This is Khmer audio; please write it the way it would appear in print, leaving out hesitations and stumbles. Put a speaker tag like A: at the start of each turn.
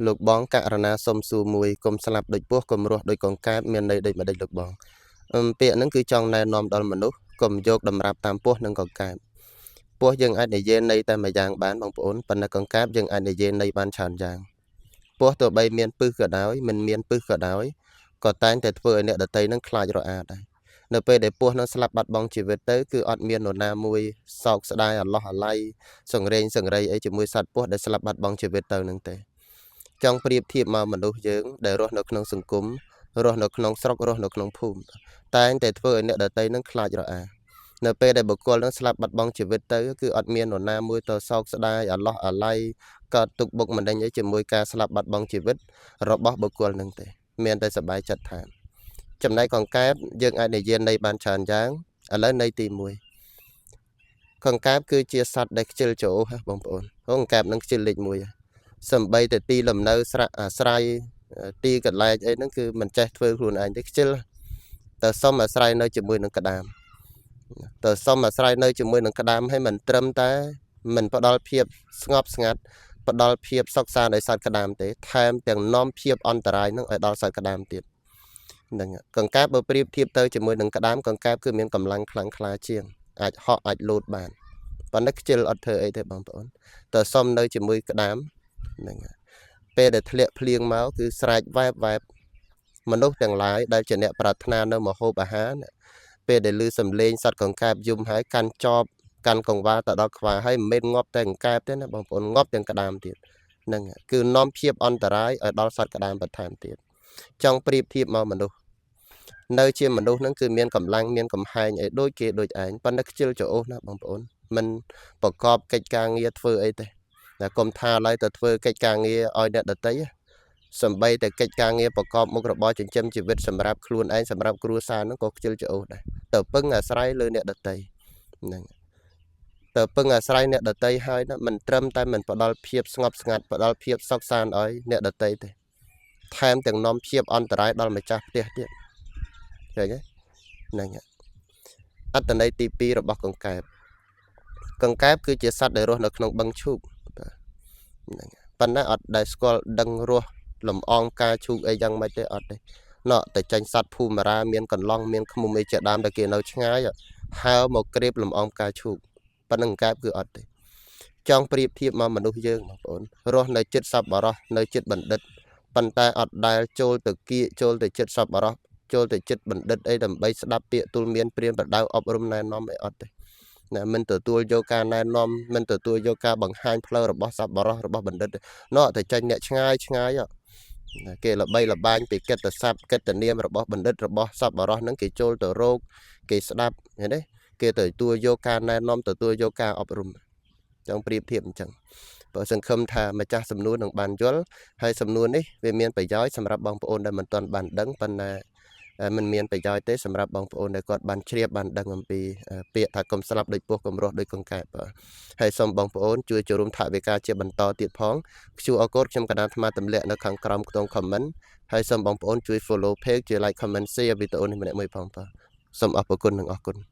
A: លោកបងករណាសុំសួរមួយកុំស្លាប់ដូចពស់កុំរស់ដូចកង្កែបមានន័យដូចម្ដេចលោកបង?ពាក្យហ្នឹងគឺចង់ណែនាំដល់មនុស្សកុំយកតម្រាប់តាមពស់និងកង្កែបពស់យើងអាចនិយាយន័យតែមួយយ៉ាងបានបងប្អូនប៉ុន្តែកង្កែបយើងអាចនិយាយន័យបានច្រើនយ៉ាងពស់ទោះបីមានពឹសក៏ដោយមិនមានពឹសក៏ដោយក៏តែងតែធ្វើឲ្យអ្នកដទៃនឹងខ្លាចរអាដែរនៅពេលដែលពស់នឹងស្លាប់បាត់បង់ជីវិតទៅគឺអត់មាននរណាមួយសោកស្ដាយអាឡោះអាល័យសង្រេងសង្រៃអីជាមួយសត្វពស់ដែលស្លាប់បាត់បង់ជីវិតទៅនឹងទេចង់ប្រៀបធៀបមកមនុស្សយើងដែលរស់នៅក្នុងសង្គមរស់នៅក្នុងស្រុករស់នៅក្នុងភូមិតែងតែធ្វើឲ្យអ្នកដទៃនឹងខ្លាចរអានៅពេលដែលបុគ្គលនឹងស្លាប់បាត់បង់ជីវិតទៅគឺអត់មាននរណាមួយទៅសោកស្ដាយអាឡោះអាល័យកើតទុកបុកម្នេញអីជាមួយការស្លាប់បាត់បង់ជីវិតរបស់បុគ្គលនឹងទេមានតែសប្បាយចិត្តថាចំណែកកង្កែបយើងអាចនិយាយន័យបានច្រើនយ៉ាងឥឡូវន័យទី1កង្កែបគឺជាសត្វដែលខ្ជិលច្រអូសហ៎បងប្អូនកង្កែបនឹងខ្ជិលលេខ1សំបីតែទីលំនៅស្រៈអាស្រ័យទីកន្លែងអីហ្នឹងគឺមិនចេះធ្វើខ្លួនឯងទេខ្ជិលតែសុំអាស្រ័យនៅជាមួយនឹងក្តាមទៅសុំអាស្រ័យនៅជាមួយនឹងក្តាមឲ្យមិនត្រឹមតែមិនផ្ដល់ភាពស្ងប់ស្ងាត់ផ្ដល់ភាពសុខសាន្តឲ្យសត្វក្តាមទេថែមទាំងនាំភាពអន្តរាយនឹងឲ្យដល់សត្វក្តាមទៀតហ្នឹងកង្កែបបើប្រៀបធៀបទៅជាមួយនឹងក្តាមកង្កែបគឺមានកម្លាំងខ្លាំងក្លាជាងអាចហក់អាចលោតបានប៉ុន្តែខ្ជិលអត់ធ្វើអីទេបងប្អូនតើសុំនៅជាមួយក្តាមហ្នឹងពេលដែលធ្លាក់ភ្លៀងមកគឺស្រែកវ៉ែបវ៉ែបមនុស្សទាំងឡាយដែលជាអ្នកប្រាថ្នានៅម្ហូបអាហារពេលដែលឮសំឡេងសត្វកង្កែបយំហើយកាន់ចបកាន់កង្វ៉ាទៅដល់ខ្វាហើយមិនមែនងាប់តែកង្កែបទេណាបងប្អូនងាប់ទាំងក្តាមទៀតហ្នឹងគឺនាំភាពអន្តរាយឲ្យដល់សត្វក្តាមបន្ថែមទៀតចង់ប្រៀបធៀបមកមនុស្សនៅជាមនុស្សហ្នឹងគឺមានកម្លាំងមានកំហែងអីដូចគេដូចឯងប៉ុន្តែខ្ជិលច្រអូសណាបងប្អូនមិនប្រកបកិច្ចការងារធ្វើអីទេតែកុំថាឡើយទៅធ្វើកិច្ចការងារឲ្យអ្នកដទៃសំបីតែកិច្ចការងារប្រកបមុខរបរចិញ្ចឹមជីវិតសម្រាប់ខ្លួនឯងសម្រាប់គ្រួសារហ្នឹងក៏ខ្ជិលច្រអូសដែរទៅពឹងអាស្រ័យលើអ្នកដទៃហ្នឹងទៅពឹងអាស្រ័យអ្នកដទៃហើយណាមិនត្រឹមតែមិនផ្ដល់ភាពស្ងប់ស្ងាត់ផ្ដល់ភាពសុខសាន្តឲ្យអ្នកដទៃទេថែមទាំងនាំភាពអន្តរាយដល់ម្ចាស់ផ្ទះទៀតឃើញទេហ្នឹងអត្តន័យទី2របស់កង្កែបកង្កែបគឺជាសត្វដែលរស់នៅក្នុងបឹងឈូកបាទហ្នឹងប៉ុន្តែអត់ដែលស្គាល់ដឹងរស់លំអងការឈូកអីយ៉ាងម៉េចទេអត់ទេណក់តែចាញ់សត្វភូមិរាមានកន្លង់មានឃ្មុំអីជាដើមដែលគេនៅឆ្ងាយហើមកក្រេបលំអងការឈូកប៉ុណ្ណឹងកង្កែបគឺអត់ទេចង់ប្រៀបធៀបមកមនុស្សយើងបងប្អូនរស់នៅចិត្តសប្បុរសនៅចិត្តបណ្ឌិតប៉ុន្តែអត់ដែលចូលទៅគៀកចូលទៅចិត្តសប្បុរសចូលទៅចិត្តបណ្ឌិតអីដើម្បីស្ដាប់ពាក្យទូលមានព្រានប្រដៅអប់រំណែនាំអីអត់ទេណាមិនទទួលយកការណែនាំមិនទទួលយកការបង្ហាញផ្លូវរបស់សប្បុរសរបស់បណ្ឌិតណោះតែចាញ់អ្នកឆ្ងាយឆ្ងាយគេល្បីល្បាញពីកិត្តិស័ព្ទកិត្តិនាមរបស់បណ្ឌិតរបស់សប្បុរសហ្នឹងគេចូលទៅរកគេស្ដាប់ឃើញទេគេទទួលយកការណែនាំទទួលយកការអប់រំចង់ប្រៀបធៀបអញ្ចឹងបើសង្ឃឹមថាម្ចាស់សំណួរនឹងបានយល់ហើយសំណួរនេះវាមានប្រយោជន៍សម្រាប់បងប្អូនដែលមិនទាន់បានដឹងប៉ុន្តែมันមានប្រយោជន៍ទេសម្រាប់បងប្អូនដែលគាត់បានជ្រាបបានដឹងអំពីពាក្យថាកុំស្លាប់ដូចពស់កុំរស់ដូចកង្កែបបាទហើយសូមបងប្អូនជួយចូលរួមថវិកាជាបន្តទៀតផង QR code ខ្ញុំកណ្ដាលអាត្មាទម្លាក់នៅខាងក្រោមខ្ទង់ comment ហើយសូមបងប្អូនជួយ follow page ជួយ like comment share វីដេអូនេះម្នាក់មួយផងបាទសូមអរគុណនិងអរគុណ។